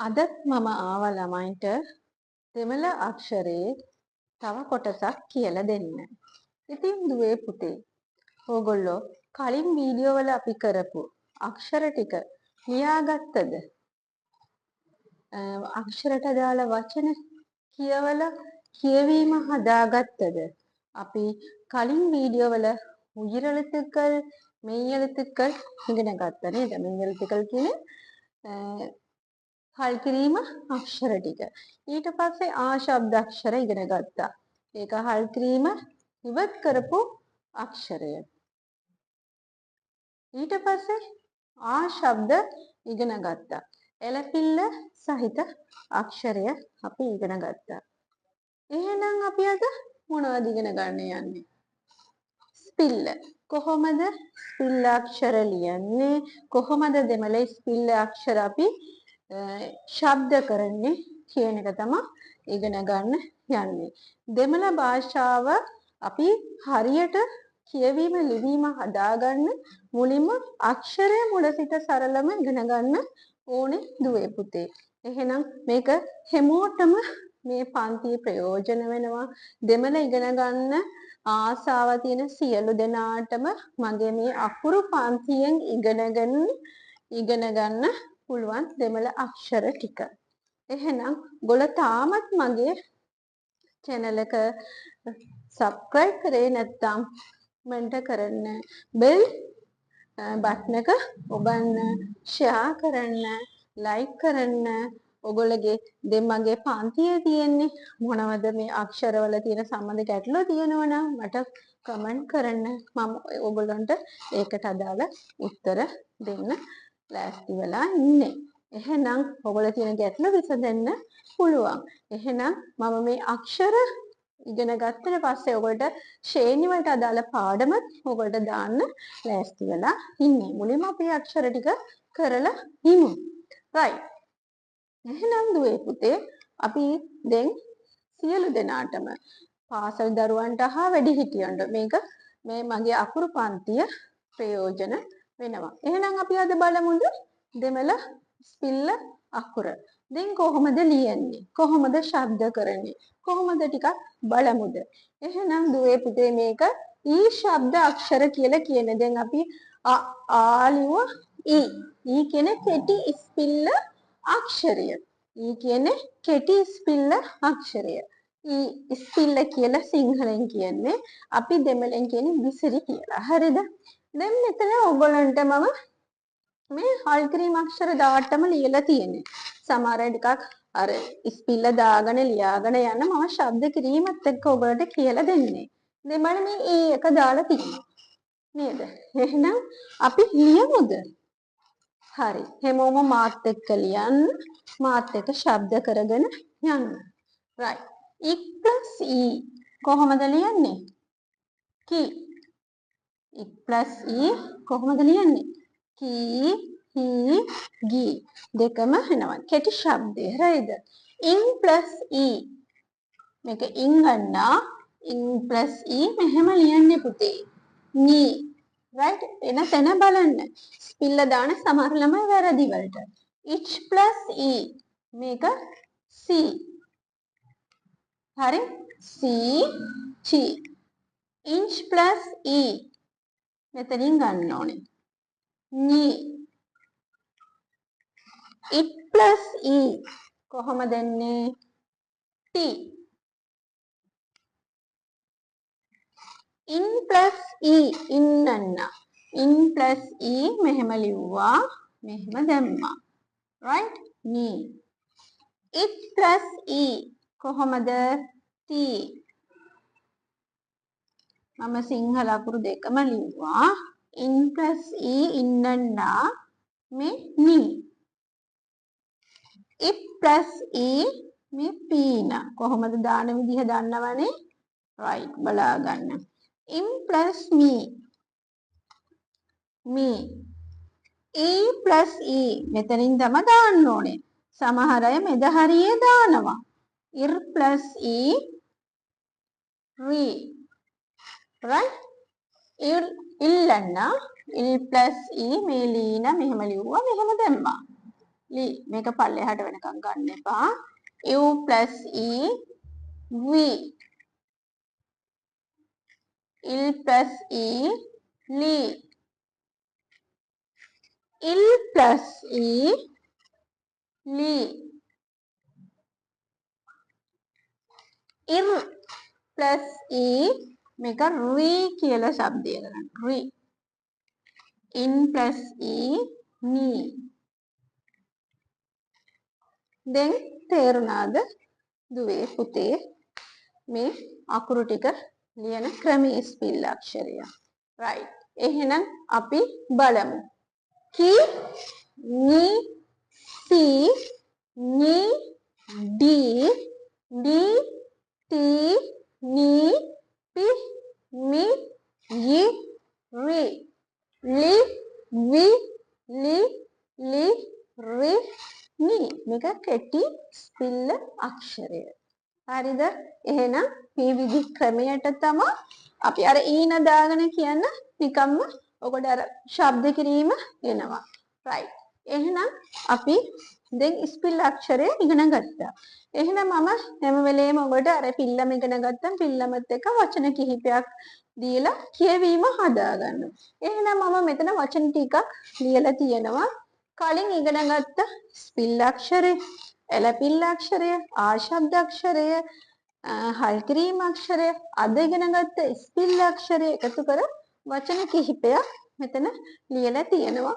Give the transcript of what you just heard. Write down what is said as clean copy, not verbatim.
අදත් මම ආවා ළමයින්ට දෙමළ අක්ෂරයේ තව කොටසක් කියලා දෙන්න. ඉතින් දුවේ පුතේ, ඕගොල්ලෝ කලින් වීඩියෝ වල අපි කරපු අක්ෂර ටික ලියාගත්තද? අක්ෂරට අදාළ වචන කියවලා කියවීම හදාගත්තද? අපි කලින් වීඩියෝ වල උயிரெழுத்துக்கள் மெய்யெழுத்துக்கள் ඉගෙන ගත්තා නේද? மெய்யெழுத்துக்கள் කියන්නේ හල් කිරීම අක්ෂර ටික. ඊට පස්සේ ආ ශබ්ද අක්ෂර ඉගෙන ගත්තා. ඒක හල් කිරීම ඉවත් කරපු අක්ෂරය. ඊට පස්සේ ආ ශබ්ද ඉගෙන ගත්තා. එලපිල්ල සහිත අක්ෂරය අපි ඉගෙන ගත්තා. එහෙනම් අපි අද මොනවද ඉගෙන ගන්න යන්නේ? ස්පිල්ල. කොහොමද ස්පිල්ල අක්ෂර ලියන්නේ? කොහොමද දෙමළ ස්පිල්ල අක්ෂර අපි ශබ්ද කරන්නේ කියන එක තමයි ඉගෙන ගන්න යන්නේ. දෙමළ භාෂාව අපි හරියට කියවීම ලිවීම හදාගන්න මුලින්ම අක්ෂරය මුල සිට සරලම ඉගෙන ගන්න ඕනේ දුවේ පුතේ. එහෙනම් මේක හැමෝටම මේ පන්තියේ ප්‍රයෝජන වෙනවා. දෙමළ ඉගෙන ගන්න ආසාව තියෙන සියලු දෙනාටම මගේ මේ අකුරු පන්තියෙන් ඉගෙන ගන්න පුළුවන් දෙමළ අක්ෂර ටික. එහෙනම් ඔයගොල්ලෝ තාමත් මගේ channel එක subscribe කරේ නැත්නම් මන්ට කරන්න, බෙල් බටන් එක ඔබන්න, ෂෙයා කරන්න, ලයික් කරන්න. ඔයගොල්ලෝගේ දැන් මගේ පන්තියේ තියෙන්නේ මොනවද මේ අක්ෂරවල තියෙන සම්බන්ධ ගැටලු තියෙනවා නම් මට කමෙන්ට් කරන්න. මම ඔයගොල්ලන්ට ඒකට අදාළ උත්තර දෙන්න ලෑස්ති වෙලා ඉන්නේ. එහෙනම් ඔයගොල්ලෝ තියෙන ගැටලු විසඳන්න පුළුවන්. එහෙනම් මම මේ අක්ෂර ඉගෙන ගත්තට පස්සේ ඔයගොල්ලන්ට ශ්‍රේණි වලට අදාළ පාඩමත් ඔයගොල්ලන්ට දාන්න ලෑස්ති වෙලා ඉන්නේ. මුලින්ම අපි අක්ෂර ටික කරලා ඉමු. රයිට්. එහෙනම් දුවේ පුතේ, අපි දැන් සියලු දෙනාටම පාසල් දරුවන්ට හා වැඩිහිටියන්ට මේක මේ මගේ අකුරු පන්තිය ප්‍රයෝජන වෙනවා. එහෙනම් අපි අද බලමුද දෙමළ ස්පිල්ල අකුර. දැන් කොහොමද ලියන්නේ? කොහොමද ශබ්ද කරන්නේ? කොහොමද ටිකක් බලමුද? එහෙනම් දුවේ පුතේ මේක ඊ ශබ්ද අක්ෂර කියලා කියන්නේ. දැන් අපි අ ආ ලිව්වා ඊ. ඊ කියන්නේ කෙටි ස්පිල්ල අක්ෂරය. ඊ කියන්නේ කෙටි ස්පිල්ල අක්ෂරය. ඊ ස්පිල්ල කියලා සිංහලෙන් කියන්නේ, අපි දෙමළෙන් කියන්නේ විසිරි කියලා. හරිද? දැන් මෙතන ඔයගොල්ලන්ට මම මේ හල් කිරීම අක්ෂර දාටම ලියලා තියෙන්නේ. සමහර අය ටිකක් අර ස්පිල්ල දාගෙන ලියාගෙන යන මම ශබ්ද කිරීමත් එක්ක ඔයගොල්ලන්ට කියලා දෙන්නේ. දැන් බලන්න මේ ඊ එක දාලා තියෙනවා. නේද? එහෙනම් අපි ලියමුද? හරි. හැමෝම මාත් එක්ක ලියන්න, මාත් එක්ක ශබ්ද කරගෙන යන්න. රයිට්. ඉක් ප්ලස් ඊ කොහොමද ලියන්නේ? කි. ඉක් ප්ලස් ඊ කොහොමද ලියන්නේ? කී, හි, ගී. දෙකම එනවා. කෙටි ශබ්දය. හරිද? ඉන් ප්ලස් ඊ. මේක ඉන් ගන්නා. ඉන් ප්ලස් ඊ මෙහෙම ලියන්නේ පුතේ. නී. රයිට්. එන තැන බලන්න. ස්පිල්ල දාන සමහර ළමයි වැරදි වලට. ඉච් ප්ලස් ඊ මේක සී. හරි? සී චි. ඉන්ච් ප්ලස් ඊ මෙතනින් ගන්න ඕනේ. නී. It plus ඊ කොහොමද එන්නේ? ටි. ඉන් ප්ලස් ඊ ඉන්නන්න. ඉන් ප්ලස් ඊ මෙහෙම ලිව්වා, මෙහෙම දැම්මා. රයිට්? නී. It plus ඊ කොහොමද? ටී. මම සිංහල අකුරු දෙකම ලිව්වා. ඉන් ප්ලස් ඊ ඉන්නන්න මේ නී. It plus ඊ මේ පීන. කොහොමද දාන විදිහ දන්නවනේ? රයිට්, බලා ගන්න. ඉන් ප්ලස් මී මී. ඊ ප්ලස් ඊ මෙතනින් තම දාන්න ඕනේ. සමහර අය මෙද හරියේ දානවා. ඉර් ප්ලස් ඊ රී. රයිට්? ඉල් ඉල්ලන්න ඉල් ප්ලස් ඊ මේ ලීන මෙහෙම ලිව්වා, මෙහෙම දැම්මා. ලි. මේක පල්ලෙහාට වෙනකන් ගන්න එපා. U plus E V. Il plus E ලි. ඉල් plus E ලි. ඉර් ප්ලස් E මේක රී කියලා ශබ්දය කරන්න. රී. ඉන් ප්ලස් E නී. දැන් තේරුණාද දුවේ පුතේ මේ අකුරු ටික ලියන ක්‍රමයේ ස්පිල් අක්ෂරය? රයිට්. එහෙනම් අපි බලමු. කි නි සි නි ඩී ඩී ටී නී පි මි යි රි ලි වි ලි ලි රි නි. මේක කෙටි ස්පිල්ල අක්ෂරය. හරිද? එහෙනම් මේ විදි ක්‍රමයට තමයි අපි අර ඊන දාගෙන කියන්න නිකම්ම ඔකට අර ශබ්ද කිරීම එනවා. රයිට්. එහෙනම් අපි දැන් ස්පිල් අක්ෂරය ඉගෙන ගත්තා. එහෙනම් මම හැම වෙලේම ඔබට අර පිල්ලම ඉගෙන ගත්තම පිල්ලමත් එක්ක වචන කිහිපයක් දීලා කියවීම හදාගන්න. එහෙනම් මම මෙතන වචන ටිකක් ලියලා තියෙනවා. කලින් ඉගෙන ගත්ත ස්පිල් අක්ෂරය, එලපිල් අක්ෂරය, ආශබ්ද අක්ෂරය, හල් කිරීම අක්ෂරය, අද ඉගෙන ගත්ත ස්පිල් අක්ෂරය එකතු කර වචන කිහිපයක් මෙතන ලියලා තියෙනවා.